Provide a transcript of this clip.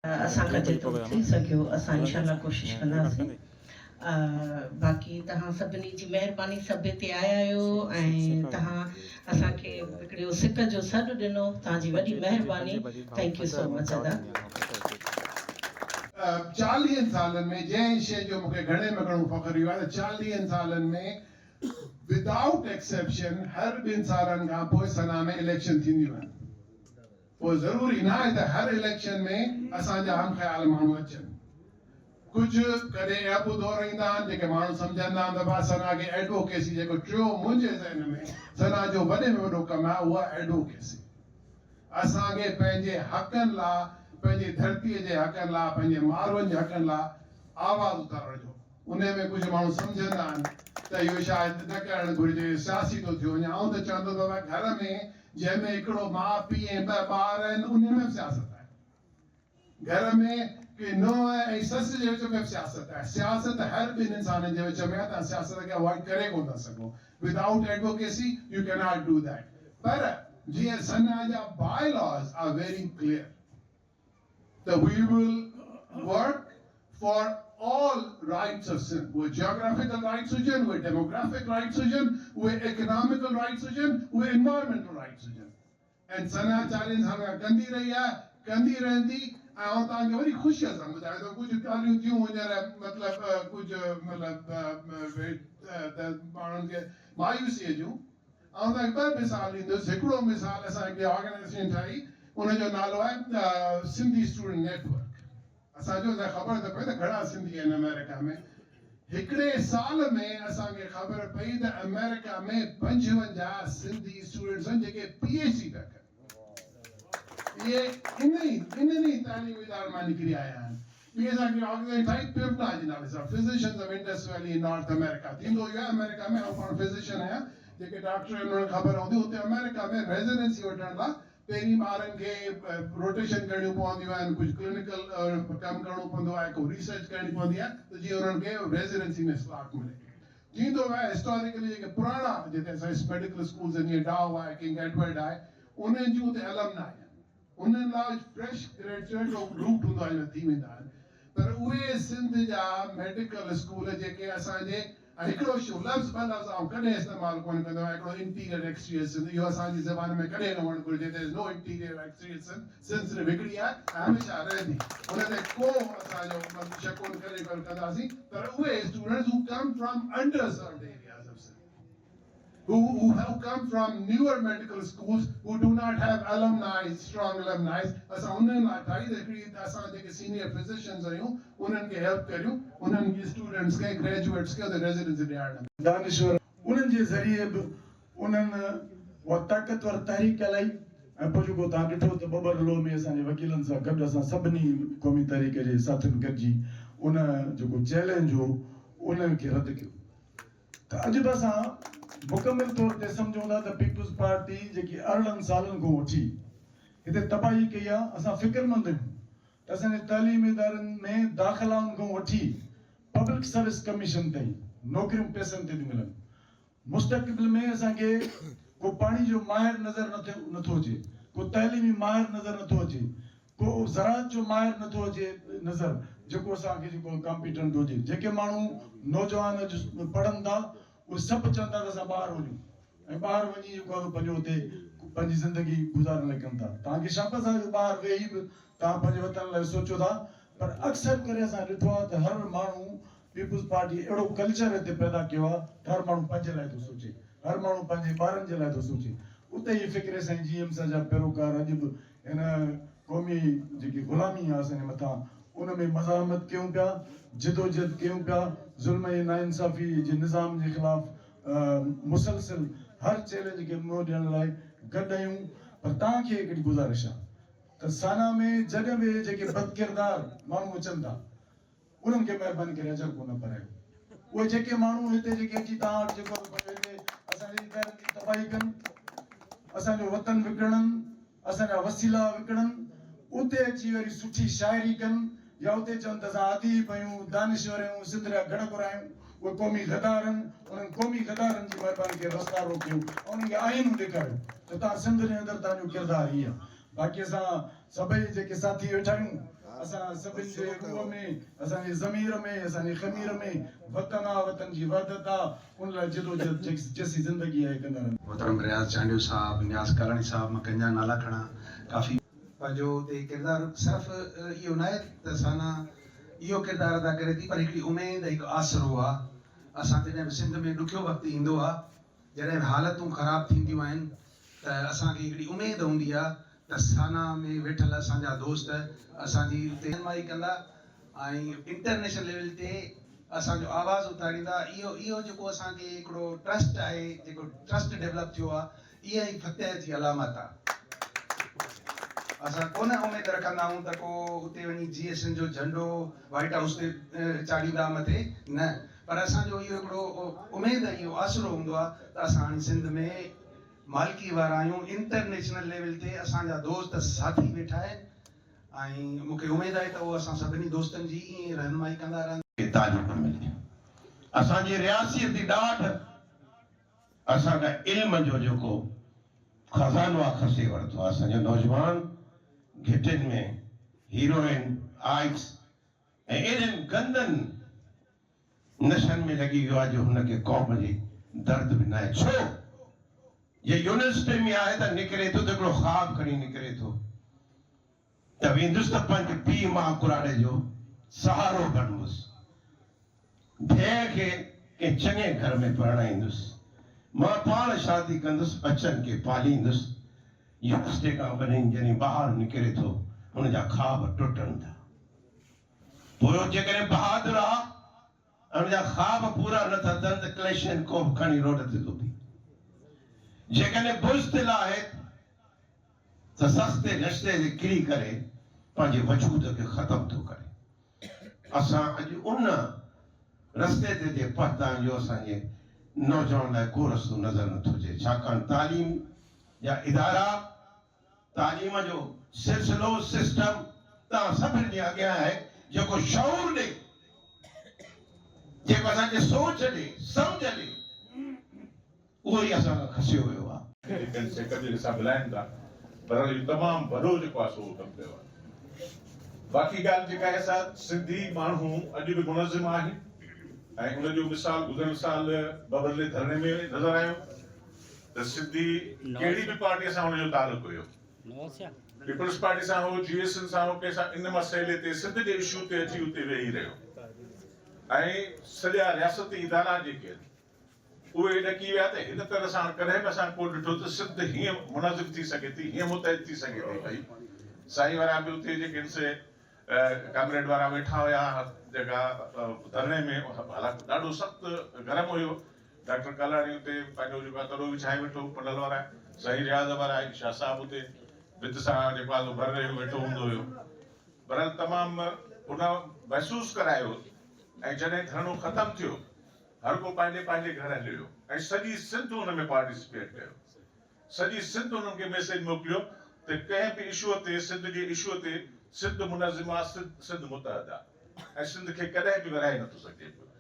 اسان کان جيترو ٿي سگهيو اسان انشاء الله ڪوشش ڪنداسين باقي توهان سڀني جي مهرباني سڀ هتي آيا آهيو ۽ توهان اسان کي هڪڙو سڪ جو سڏ ڏنو توهان جي وڏي مهرباني thank you سو مچ ادا. چاليهن سالن ۾ جنهن شيء جو مون کي گهڻي ۾ گهڻو فخر اهو آهي ته چاليهن سالن ۾ ودائوٽ ايڪسيپشن هر ٻن سالن کان پوء سنا ۾ اليڪشن ٿينديون آهن. پوء ضروري ناهي ته هر اليڪشن ۾ اسان جا هم خيال ماڻهو اچن. ڪجهه ڪڏهن اهڙا به دور ايندا آهن جيڪي ماڻهو سمجهندا آهن ته ڀاء ثنا کي ايڊووڪيسي جيڪو ٽيون منهنجي ذهن ۾ ثنا جو وڏي ۾ وڏو ڪم آهي اهو آهي ايڊووڪيسي. اسان کي پنهنجي حقن لا پنهنجي ڌرتي جي حقن لا پنهنجي ماروئن جي حقن لا آواز اٿارڻ جو انهي ۾ ڪجهه ماڻهو سمجهندا آهن ته اهو شايد نه ڪرڻ گهرجي سياسي ٿو ٿيو وڃي آئون ته چوندس بابا گهر ۾ جنهن ۾ هڪڙو ماء پيء ۽ ٻه ٻار آهن انهي ۾ به سياست آهي. گهر ۾ ڪي نونهن ۽ سس جي وچ ۾ به سياست آهي. سياست هر ٻن انسانن جي وچ ۾ آهي توهان سياست کي اوائڊ ڪري ڪونه ٿا سگهو. Without advocacy you cannot do that. پر جيئن سنا جا by laws are very clear ته we will work for all rights of Sindh اهي جيوگرافيڪل رائيٽس هجن، اهي ڊيموگرافڪ رائيٽس هجن، اهي اڪناميڪل رائيٽس هجن، اهي انوائرمينٽل رائيٽس هجن. ۽ ثنا چاليهن سالن کان ڪندي رهي آهي، ڪندي رهندي ۽ آئون توهان کي وڏي خوشيء سان ٻڌايان ٿو ڪجهه ڳالهيون ٿيون هينئر مطلب ڪجهه مطلب ماڻهن کي مايوسيء جون آئون توهان کي ٻه مثال ڏيندس هڪڙو مثال اسان هڪڙي آرگنائيزيشن ٺاهي ان جو نالو آهي سنڌي اسٽوڊنٽ نيٽ ورڪ. اسان جو اسان خبر ته پئي ته گهڻا سنڌي آهن آمريڪا ۾. هڪڙي سال ۾ اسان کي خبر پئي ته آمريڪا ۾ 55 سنڌي اسٽوڊنٽس آهن جيڪي پي ايڇ ڊي پيا ڪن. اهي انهي انهن ئي تعليمي ادارن مان نڪري آيا آهن. ٻي اسان هڪڙي آرگنائيزيشن ٺاهي پمنا جي نالي سان physicians of Indus Valley in North America. ٿيندو اهو آهي آمريڪا ۾ آئون پاڻ فزيشن آهيان جيڪي ڊاڪٽر آهن انهن کي خبر هوندي اتي آمريڪا ۾ ريزيڊنسي وٺڻ لاء پهرين ٻارن کي روٽيشن ڪرڻيون پونديون آهن، ڪجهه ڪلينيڪل ڪم ڪرڻو پوندو آهي، ڪو ريسرچ ڪرڻي پوندي آهي ته جيئن انهن کي ريزيڊنسي ۾ سلاٽ ملي. ٿيندو آهي هسٽاريڪلي جيڪي پراڻا جتي اسان جي ميڊيڪل اسڪولز آهن جيئن ڊائو آهي، ڪنگ ايڊورڊ آهي انهن جون اتي المنا آهن انهن لاء فريش گريجوئيٽ روٽ هوندو آهي جنهن ۾ ٿي ويندا آهن پر اهي سنڌ جا ميڊيڪل اسڪول جيڪي اسان جي ۽ هڪڙو شو لفظ ٻه لفظ آئون ڪڏهن استعمال ڪونه ڪندو آهيان هڪڙو انٽيريئر ايڪسٽيريئر سنڌ اهو اسان جي زبان ۾ ڪڏهن نه هئڻ گهرجي There is no interior or exterior Sindh Sindh صرف هڪڙي آهي ۽ هميشه رهندي ان تي ڪو اسان جو شڪ ڪونه ڪڏهن ڪونه ڪنداسين پر اهي students who come from underserved areas of Sindh who have come from newer medical schools who do not have alumni, strong alumni, اسان انهن لاء ٺاهي ته هڪڙي ته اسان جيڪي سينيئر فزيشنز آهيون انهن کي هيلپ ڪريون انهن جي اسٽوڊنٽس کي گريجوئيٽس کي اتي ريزيڊنسي ڏيارڻ ۾. دانشور انهن جي ذريعي به انهن اها طاقتور تحريڪ هلائي ۽ پوء جيڪو توهان ڏٺو ته ٻٻر لوء ۾ اسان جي وڪيلن سان گڏ اسان سڀني قومي تحريڪ جي ساٿين گڏجي ان جيڪو چئلينج هو ان کي رد ڪيو. ته اڄ به اسان مڪمل طور تي سمجهون ٿا ته پيپلز پارٽي جيڪي 18 سالن کان وٺي هتي تباهي ڪئي آهي اسان فڪرمند آهيون ته اسان جي تعليمي ادارن ۾ داخلائن کان وٺي پبلڪ سروس ڪميشن تائين نوڪريون پئسن تي ٿيون ملن مستقبل ۾ اسان کي ڪو پاڻي جو ماهر نظر نٿو اچي ڪو تعليمي ماهر نظر نٿو اچي ڪو زراعت جو ماهر نه ٿو اچي نظر جيڪو اسان کي جيڪو ڪامپيٽنٽ هجي جيڪي ماڻهو نوجوان اڄ پڙهن ٿا اهي سڀ چون ٿا ته اسان ٻاهر وڃون ۽ ٻاهر وڃي جيڪو آهي پنهنجو اتي پنهنجي زندگي گذارڻ لاء ڪن ٿا توهان کي شابس آهي جو ٻاهر ويهي به توهان پنهنجي وطن لاء سوچيو ٿا پر اڪثر ڪري اسان ڏٺو آهي ته هر ماڻهو پيپلز پارٽي اهڙو ڪلچر هتي پيدا ڪيو آهي ته هر ماڻهو پنهنجي لاء ٿو سوچي، هر ماڻهو پنهنجي ٻارن جي لاء ٿو سوچي. اتي ئي فڪري سائين جي ايم سان جا پيروڪار اڄ به هن قومي جيڪي غلامي آهي اسان جي مٿان ان ۾ مزاحمت ڪيون پيا، جدوجھد ڪيون پيا، ظلم ۽ ناانصافي جي نظام جي خلاف مسلسل هر چئلينج کي منهن ڏيڻ لاء گڏ آهيون پر توهان کي هڪڙي گذارش آهي ته سانا ۾ جڏهن به جيڪي بدڪردار ماڻهو اچن ٿا انهن کي مهرباني ڪري اجرڪو نه پرايو. اهي جيڪي ماڻهو هتي جيڪي اچي توهان وٽ جيڪو پنهنجو هتي اسان جي ادارن جي تباهي ڪن، اسان جو وطن وڪڻن، اسان جا وسيلا وڪڻن، اتي اچي وري سٺي شاعري ڪن يا اتي چون ته اسان اديب آهيون، دانشور آهيون، سنڌ جا گهڙ گهر آهيون، اهي قومي غدار آهن، انهن قومي غدارن جي مهرباني ڪري رستا روڪيو ۽ انهن کي آئينو ڏيکاريو ته توهان سنڌ جي اندر توهان جو ڪردار هي آهي. باقي اسان سڀئي جيڪي ساٿي ويٺا آهيون. اسان سڀن جي روح ۾، اسان جي ضمير ۾، اسان جي خمير ۾ وطن آ، وطن جي وحدت آ، ان لاء جدوجھد جيسين زندگي آهي ڪندا رهندا. محترم رياض چانڊيو صاحب، نياز ڪالاڻي صاحب مان ڪنهن جا نالا کڻان ڪافي. پنهنجو اتي ڪردار صرف اهو ناهي ته سانا اهو ڪردار ادا ڪري ٿي پر هڪڙي اميد هڪ آسرو آ اسان جڏهن به سنڌ ۾ ڏکيو وقت ايندو آ جڏهن به حالتون خراب ٿينديون آهن ته اسان کي هڪڙي اميد هوندي آ ته سانا ۾ ويٺل اسان جا دوست اسان جي اتي رهنمائي ڪندا ۽ انٽرنيشنل ليول تي اسان جو آواز اٿاريندا اهو اهو جيڪو اسان کي هڪڙو ٽرسٽ آهي جيڪو ٽرسٽ ڊيولپ ٿيو آ اها ئي فتح جي علامت آ. اسان ڪونه اميد رکندا آهيون ته ڪو اتي وڃي جي ايس اين جو جهنڊو وائيٽ هائوس تي چاڙهيندا مٿي نه پر اسان جو اهو هڪڙو اميد ۽ اهو آسرو هوندو آ ته اسان هاڻي سنڌ ۾ مالڪي وارا آهيون انٽرنيشنل ليول تي اسان جا دوست ساٿي ويٺا آهن ۽ مون کي اميد آهي ته اهو اسان سڀني دوستن جي ائين ئي رهنمائي ڪندا رهندا. کي تعليم ملي. اسان جي رياستي ڏاڍ اسان کان علم جو جيڪو خزانو آ کسي ورتو آ. اسان جو نوجوان گهٽين ۾ هيروئن، آئس ۽ اهڙن گندن نشن ۾ لڳي ويو آ جو هن کي قوم جي درد به ناهي. ڇو؟ جي يونيورسٽي ۾ آهي ته نڪري ٿو ته هڪڙو خواب کڻي نڪري ٿو ته ويندس ته پنهنجي پيء ماء ڪراڙي جو سهارو بڻبس. ڌيء کي ڪنهن چڱي گهر ۾ پرڻائيندس. مان پاڻ شادي ڪندس، ٻچن کي پاليندس. يونيورسٽي کان ٻنهين جڏهن ٻاهر نڪري ٿو، هن جا خواب ٽٽن ٿا. پوء هو جيڪڏهن بهادر آ ۽ هن جا خواب پورا نه ٿا ٿين ته ڪليشن ڪوپ کڻي روڊ تي ٿو بيهي. جيڪڏهن بزدل آهي ته سستي رشتي تي ڪري ڪري پنهنجي وجود کي ختم ٿو ڪري. اسان اڄ ان رستي تي اچي پهتا آهيون جو اسان جي نوجوان لاء ڪو رستو نظر نٿو اچي ڇاڪاڻ تعليم جا ادارا تعليم جو سلسلو سسٽم توهان سڀن جي اڳيان آهي جيڪو شعور ڏئي جيڪو اسان کي سوچ ڏئي سمجهه ڏئي اهو ئي اسان کان کسيو ويو آهي. جيڪي آهن سي هڪ ٻئي سان ملائن ٿا. بهرحال اهو تمام وڏو جيڪو آهي سو اهو ڪم ڪيو آهي. باقي ڳالهه جيڪا آهي سا سنڌي ماڻهو اڄ به منظم آهن ۽ ان جو مثال گذريل سال ٻٻرلي ڌرڻي ۾ نظر آيو ته سنڌي ڪهڙي به پارٽي سان ان جو تعلق هيو پيپلز پارٽي سان هو جي ايس اين سان هو ڪنهن سان ان مسئلي تي سنڌ جي اشو تي اچي اتي ويهي رهيو ۽ سڄا رياستي ادارا جيڪي آهن اهي ڏڪي ويا ته هن طرح سان ڪڏهن به اسان ڪونه ڏٺو ته سنڌ هيئن منظم ٿي سگهي ٿي، هيئن متحد ٿي سگهي ٿي پئي. سائين وارا به اتي جيڪي آهن سي ڪامريڊ وارا ويٺا هيا جيڪا ڌرڻي ۾ حالانڪ ڏاڍو سخت گرم هيو. ڊاڪٽر ڪالاڻي اتي پنهنجو جيڪو آهي تڏو وڇائي ويٺو هو پنڊل وارا سائين رياض وارا ۽ شاهه صاحب اتي ڀت سان جيڪو آهي سو ڀر رهيو ويٺو هوندو هيو. بهرحال تمام ان محسوس ڪرايو ۽ جڏهن ڌرڻو ختم ٿيو هر ڪو پنهنجي پنهنجي گهر هليو ويو ۽ سڄي سنڌ ان ۾ پارٽيسپيٽ ڪيو. سڄي سنڌ انهن کي ميسيج موڪليو ته ڪنهن به اشو تي سنڌ جي اشو تي سنڌ منظم آ، سنڌ متحد آ ۽ سنڌ کي ڪڏهن به ورهائي نٿو سگهجي پيو.